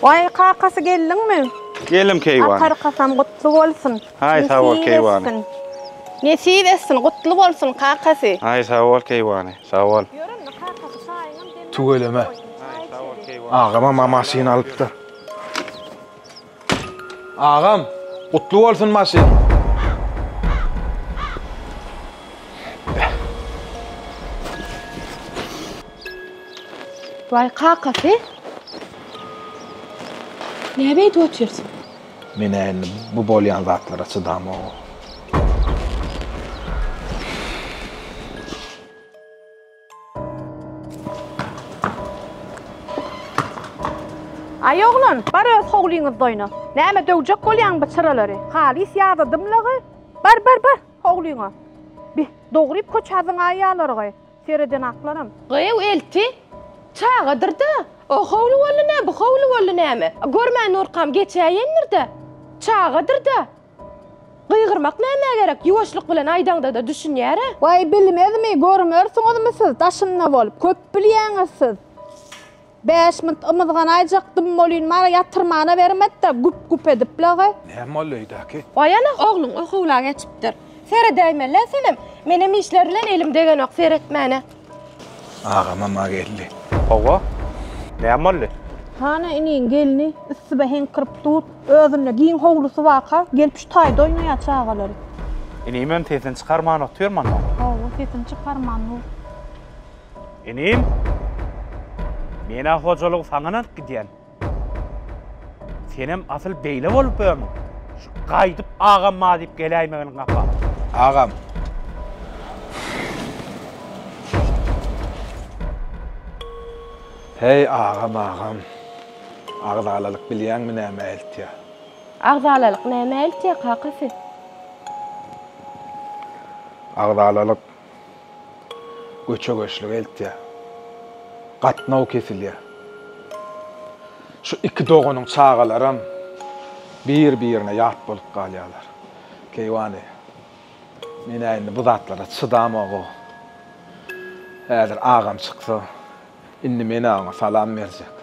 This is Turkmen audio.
Waý, kakasy geldiňmi? Geldim keýwany. Atar kasam gutly bolsun. Haý, sag bol keýwany. Nesip etsin, gutly bolsun kakasy. Haý, sag bol keýwany, sag bol. Tüweleme. Agamam-a maşyn alypdyr. Agam, gutly bolsun maşyn. Waý kakasy. Näme beýdip otyrsyň? Men-ä indi bu bolýan zatlara çydamok. Aý oglan, bar öz howlyňyzda oýna. Näme döwjek bolýaň bu çyralary? Halys ýadadym-la-gy. Bar, bar, bar, howlyňa. Bi, dogryp köçä zyňaýýalar-gaý. Seredenaklaram. Gyýw elti, çagadyr-da. O howly boldy nä, bu howly boldy näme? Görmän durkam geçäýendir-dä. Çagadyr-da. Gygyrmak nämä gerek, ýuwaşlyk bilen aýdaňda-da düşünýär-ä. Waý, bilmezmi, görmersiňizmi siz, daşynda bolup, köp bilýäňiz siz. Bäş munt ymyzganaýjakdym welin, maňa ýatyrmana bermedi-de, güp-güp edip-le-ge. Näme boldy öýdäki? Waý, ana, ogluň o howla geçipdir. Seredäýmeli-ä senem. Menem işler bilen elim degenok seretmäne. Agamam-a geldi. Hawa. Näme boldy? Hana iniň gelni üstüme heňkirip dur. Özünde giň howlusy barka, gelip şu taýda oýnaýar çagalary. Inimem sesini çykarman otyrmy onda? Hawa, sesini çykarman dur. Inim, men-ä hojalygy saňa ynanyp gidýän. Senem asyl beýle bolup ömüň. Şu gaýdyp agam bar diýip geläýmeginiň gapa. Agam. Heý, agam, agam. Agzalalyk bilýäňmi nämä eltýär? Agzalalyk nämä eltýär, kakasy? Agzalalyk göçe-göçlüge eltýär. Gatnaw kesilýär. Şu iki doganyň çagalaram bir-birine ýat bolup galýarlar. Keýwany, men-ä indi bu zatlara çydamog-ow. Häzir agam çyksa, indi men-ä oňa salam berjek.